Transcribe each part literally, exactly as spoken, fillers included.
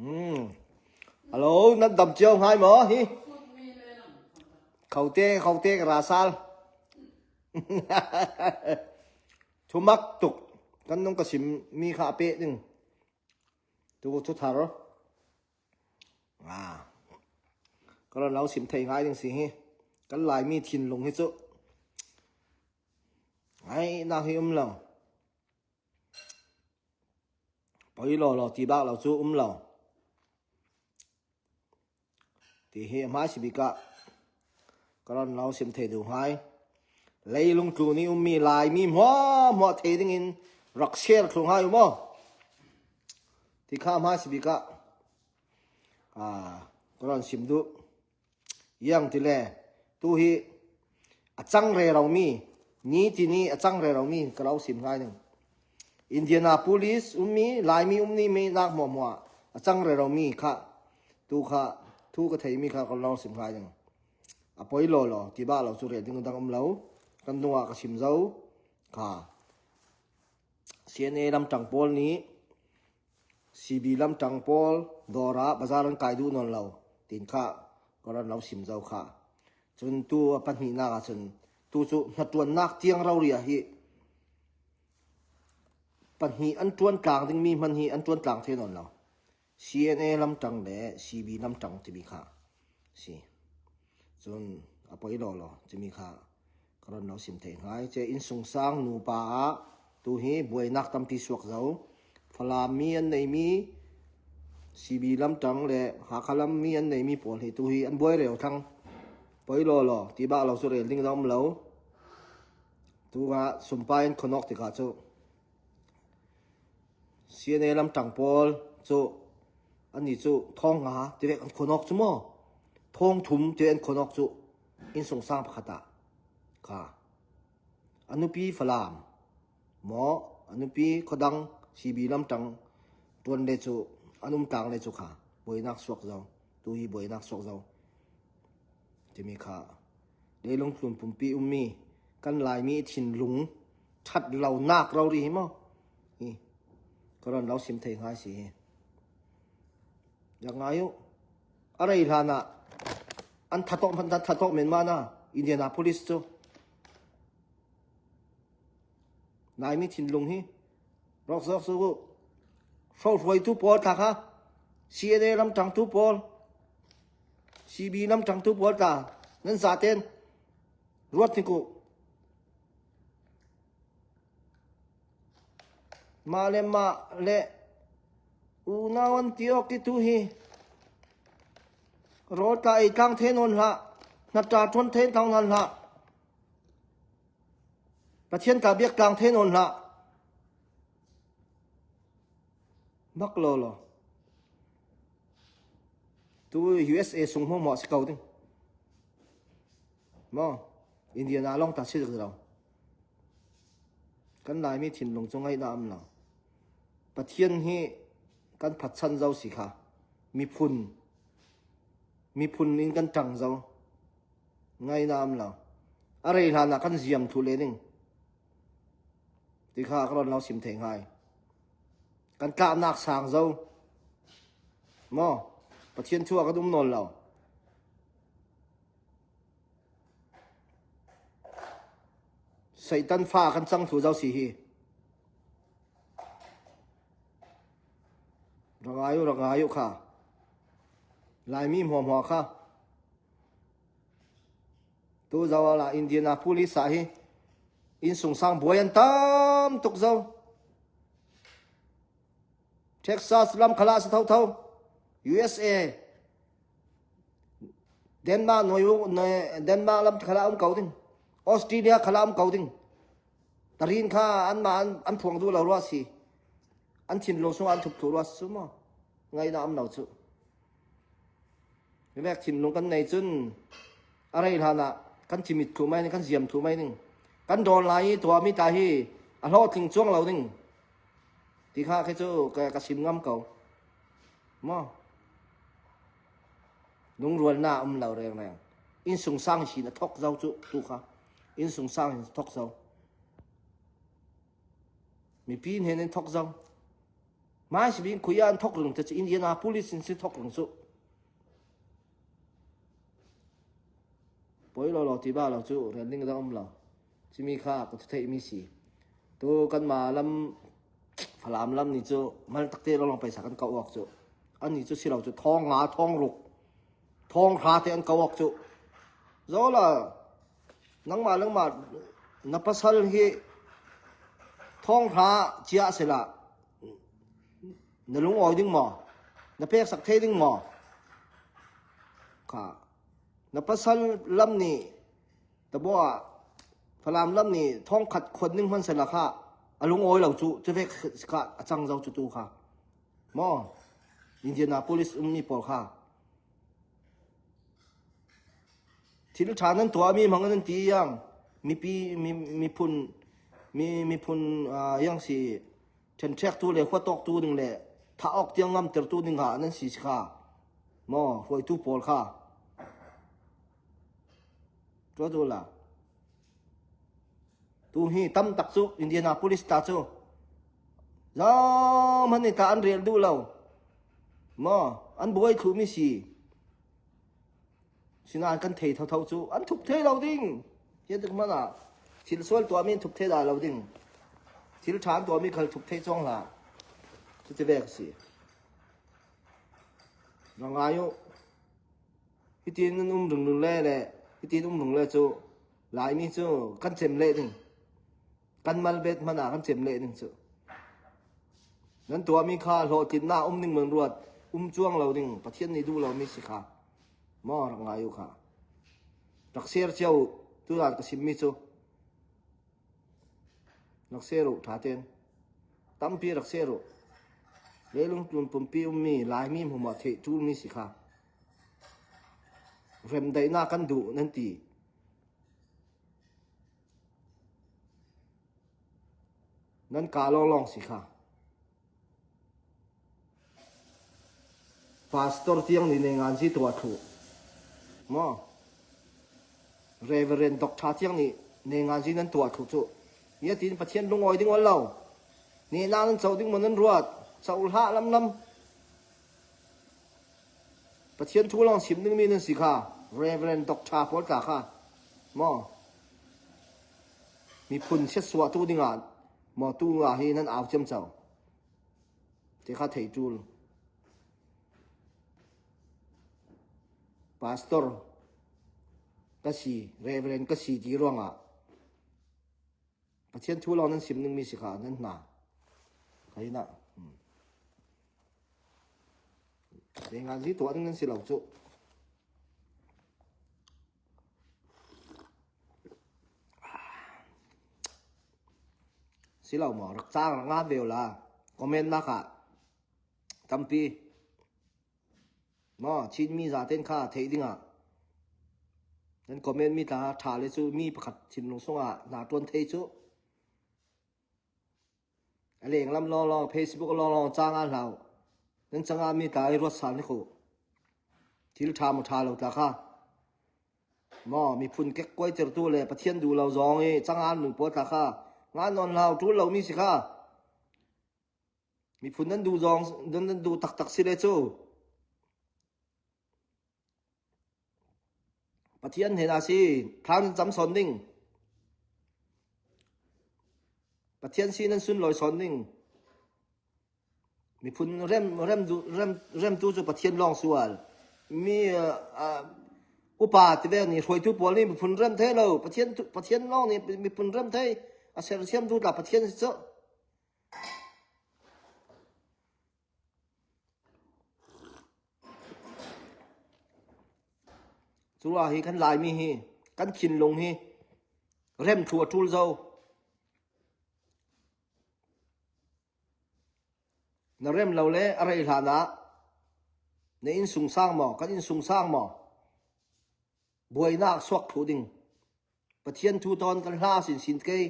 Hmm. Hello, nan dam cio ngai maw hi? Khote, khote ka ra sal. Thumak tuk. Kan nung ka sim mi kha a peh ding. Tu thu thar. Ah. Ka ron lo sim thei ngai ding si hi. Kan Laimi thinlung hi chu. Ai, nak hi um lo. Poi lo lo, ti bak lo chu um lo. Ti hi a hmai si bik ah ka ron lo sim thei duh ngai. Leilung tlun i um mi Laimi hmuahhmuah thei dingin rak share thlu ngai u maw. Ti kha a hmai si bik ah, ah, ka ron sim duh. Iang ti le, tu hi a chang rero mi, ni ti ni a chang rero mi ka lo sim ngai ding. Indianapolis um mi, Laimi um ni mi nak hmuahhmuah a chang rero mi kha, tu kha, thu ka thei mi kha ka lo sim ngai ding. A poi lo lo, ti bak lo chu rel ding dang um lo. Kan nung ah ka sim zo kha. C N A lamtang pawl nih, C B lamtang pawl dawr ah bazar an kai duh nawn lo, tin kha ka ron lo sim zo kha. Chun tu a pahnihnak ah chun, tu cu hnaṭuannak tiang rori ah hi pahnih an ṭuan tlang ding mi hman hi an ṭuan tlang thei nawn lo. C N A lamtang le C B lamtang timi kha si. Cun a poi lo lo timi kha ka ron lo sim thei ngai. Ce innsungsang nupa ah tu hi buainak tampi suak zo. Falam mi an neimi, C B lamtang le Hakha lam mi an neimi pawl hi tu hi an buai reu thlang. Poi lo lo, ti bak lo cu rel ding a um lo. Tu ah sumpai an khonok tikah cu C N A lamtang pawl cu annih cu thong nga tivek an khonok cu maw? Thong thum tivek an khonok cu innsungsang pakhat ah kha. A nupi Falam maw, a nupi khuadang C B lamtang ṭuan le cu an um tlang le cu kha buainak suak zo. Tu hi buainak suak zo. Timi kha leilung tlun pumpi ummi kan Laimi thinlung ṭhat lonak rori hi maw? Hi ka ron lo sim thei ngai si hi. Rak ngai uh. A rei hlan ah an thatawk, an thatawk men mah na Indianapolis cu. Laimi thinlung hi rawk zawk suk uh. Hrohruaitu pawl tla kha, C N A lamtangtu pawl, C B lamtangtu pawl tla nan zaten ruat hnik uh. Mah le mah le unau an ti awk i tu hi rawl tla ei tlang thei nawn hlah, hnaṭa ṭuan thei tlang nawn hlah. Pathian tla biak tlang thei nawn hlah. Mak law law. Tu U S A sung hmuahhmuah si ko ding. Maw, Indiana lawng ta si lo. Kan Laimi thinlung cu ngaihna am lo. Pathian hi kan phatsan zo si kha. Miphun, miphun in kan ṭang zo. Ngaihna am lo. A rei hlanah kan ziam thluh le ning. Ti kha ka ron lo sim thei ngai. Kan tlahnak sang zo. Maw, Pathian thu ah kan um nawn lo. Satan fa kan cang thluh zo si hi. Ra ngai uh, ra ngai uh kha. Laimi hmuahhmuah kha. Tu zo ah Indianapolis ah hi innsungsang buai an tam tuk zo. Texas lam khalah si thotho. U S A, Denmark, noi, noi, Denmark lam khalah um ko ding. Australia khalah um ko ding. Tarin kha anmah an, an phuang duh lo ruah si. An thinlung sungah an thup thluh ruah si cu maw? Ngaihna am lo cu. Vek thinlung kan nei cun a rei hlanah kan cimit thluh mai ning, kan ziam thluh mai ning. Kan dawn lai i tuahmi ta hi a hlawhtling cuang lo ning. Ti kha khi cu ka, ka sim ngam ko. Maw? Lungrualnak um lo rengreng. Innsungsang ihsin a thok zo cu tu kha. Innsungsang ihsin a thok zo. Mipi hnen in thok zo. Mai si bing khuya an thok rung te chu Indianapolis in si thok rung chu. Poi lo lo ti ba lo chu rel ding dang um lo. Chimi kha ka thu thei mi si. Tu kan ma lam Falam lam ni chu mal tak te lo long paisa kan ka uak chu. Ani chu si lo chu thong nga thong ruk. Thong hra te an ka uak chu. Zola nangma nangma na pasal hi thong hra chia sela na lungawi ding maw? Na peksak thei ding maw? Kha na pasal lam ni ta baw a Falam lam ni thong khat khon ding hman sela kha a lungawi lo chu chu vek kha a chang zo chu tu kha maw? Indianapolis um mi pawl kha thil ṭha nan tuah mi hmang nan ti yang mipi mi miphun mi miphun yang si ṭhenṭhektu le huatawktu ding le thah awk tiang ngamtertu ding ha nan si si kha maw? Hruaitu pawl kha tua tu la tu hi tam tak chu Indianapolis ta chu zam han ni ta an rel duh lo maw? An buai thluh mi si. Sinan kan thei thotho chu an thup thei lo ding. Hian tak hmana thil sual tuah mi an thup thei dah lo ding. Thil ṭha an tuah mi khal thup thei chuang hla. Chu ti vek si. Rangai u. Hitin an um ring ring le le. Hitin um ring le chu. Lai mi chu kan chem leh ding. Kan mal bet hmana kan chem leh ding chu. Nan tuah mi kha hlawhtlinna um ding man ruat um chuang lo ding Pathian ni duh lo mi si kha. Maw rak ngai uh kha. Rak ser cia uh tu dan ka sim mi chu. Rak ser uh ṭha ten. Tampi rak ser uh. Leilung tlun pumpi um mi lai mi hmuhmah theih ṭul mi si kha. Remdaihna kan duh nan ti. Nan ka lawng lawng si kha. Pastor tiang ni nei ngan zi tuah thluh. Maw? Reverend Doctor tiang ni nei ngan zi nan tuah thluh chu. Ia tin Pathian lungawi ding ol lo. Ni na nan chau ding maw nan ruat. Chau hlah lam lam. Pathian thu lawng sim ding mi nan si kha, Reverend Doctor pawl ta kha. Maw? Miphun siatsuahtu dingah maw tu nga hi nan au ciamco. Te kha thei tul. Pastor ka si, Reverend ka si ti ruangah. Pathian thu lo nan sim ning mi si kha nan hna. Ka hi na. Hmm. Dei ngan zi tuah ning nan si lo cu. Si lo maw? Rak cang rak ngat ve uh la. Comment nak ah. Tampi. Maw, Chin mi zaten kha theih dingah. Nan comment mi tla ṭha le cu mi pakhat thinlung sungah hna ṭuan thei cu. A leng lam lawng lawng, Facebook lawng lawng cang a hlau. Nan cang a mi tla i ruat sal ni khu. Thil ṭha mu ṭha lo tla kha. Maw, miphun kek kuaitertu le Pathian duh lo zawng i cang a nu pawl tla kha. Ngan nawn hlau, ṭul lo mi si kha. Miphun nan duh zawng, nan, nan duh taktak si le cu. Pathian hnenah si, thla nan cam sawn ding. Pathian si nan sunlawi sawn ding. Miphun rem, rem, rem, remtu cu Pathian lawng sual. Mi, ah, ah, upa ti ve ni hruaitu pawl ni miphun rem thei lo. Pathian, Pathian lawng ni miphun rem thei. A sersiamtu tla Pathian si cu. Cula hi kan Laimi hi, kan thinlung hi, rem thlu a ṭul zo. Na rem lo le a rei hlanah, na innsungsang maw, kan innsungsang maw? Buainak suak thluh ding. Pathian thu tawn kan hla sinsin kei.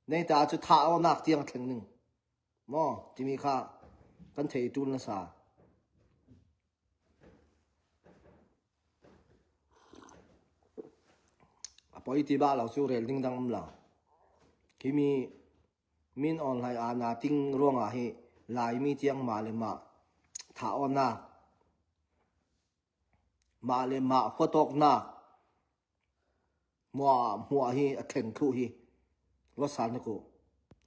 Neita cu thah awknak tiang a thleng ding. Maw, timi kha kan thei ṭul nasa. A poi ti bah lo cu rel ding dang um lo. Himi min online a na ting ruangah hi Laimi tiang mah le mah thah awknak, mah le mah huatawknak, hmuahhmuah hi a thleng thluh hi. Ruatsal na ko,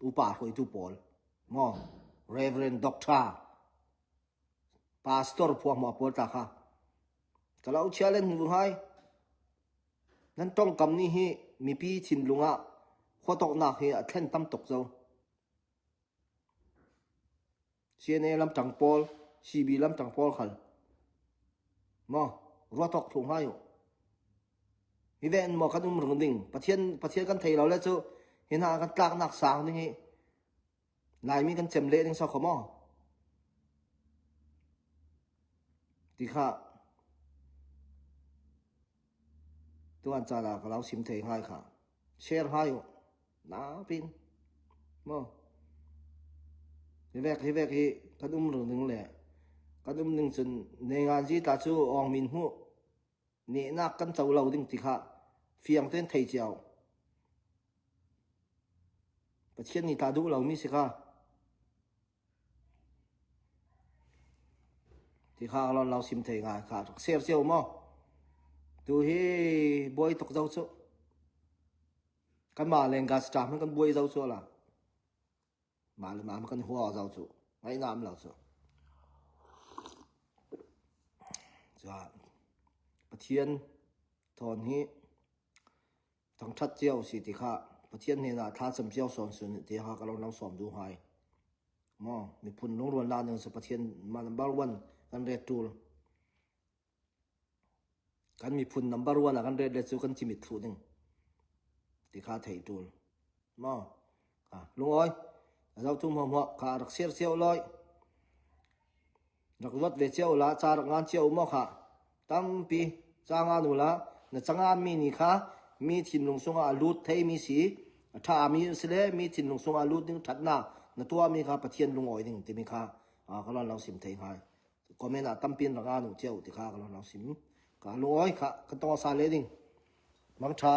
upa hruaitu pawl maw, Reverend Doctor, Pastor phuahmuah pawl ta kha ka lo challenge vung hai. Nan ṭongkam ni hi mipi thinlungah huatawknak hi a thlen tam tuk zo. C N A lamtang pawl, C B lamtang pawl khal maw, ruatawk thluh ngai uh. Hi ven maw kan um ring ding. Pathian, Pathian kan thei lo le cu hi hna kan tlaknak sang ding hi. Laimi kan cem leh ding so kho maw? Ti kha tuan caan ah ka lo sim thei ngai kha. Share ngai uh. Na pin maw? Hi vek, hi vek hi kan um ring ding le kan um ning cun neingan zi ta cu awng min hmuh. Nehnak kan co lo ding ti kha fiang tein thei cio. Pathian nih tla duh lomi si kha. Ti kha ka lo sim thei ngai kha, rak ser cio maw? Tu hi buai tuk zo cu. Kanmah leng gas ṭam kan buai zo cu la. Mah le mah kan hua zo cu. Ngaihna um lo cu. Cun Pathian thawn hi thangṭhat cio si ti kha, Pathian hnenah thlacam cio sawn sun ti kha ka lo lang sawm duh hai. Maw, miphun lungrualnak ning cu Pathian mah number one kan ret ṭul. Kan miphun number one ah kan ret le cu kan cimit thluh ding ti kha thei ṭul. Maw, kha lungawi a zohtu hmuahhmuah kha rak ser cio lawi. Rak luat ve cio la, ca rak ngan cio maw kha? Tampi ca ngan uh la, na ca nganmi ni kha mi thinlung sungah a lut theimi si, a ṭhami si le mi thinlung sungah a lut ding ṭhatnak na tuahmi kha Pathian lungawi ding timi kha, aa, ka lo sim thei ngai. Comment ah tampi in rak ngan uh cio ti kha ka lo sim. Ka lungawi kha kan tong a sa le ding. Mangṭha.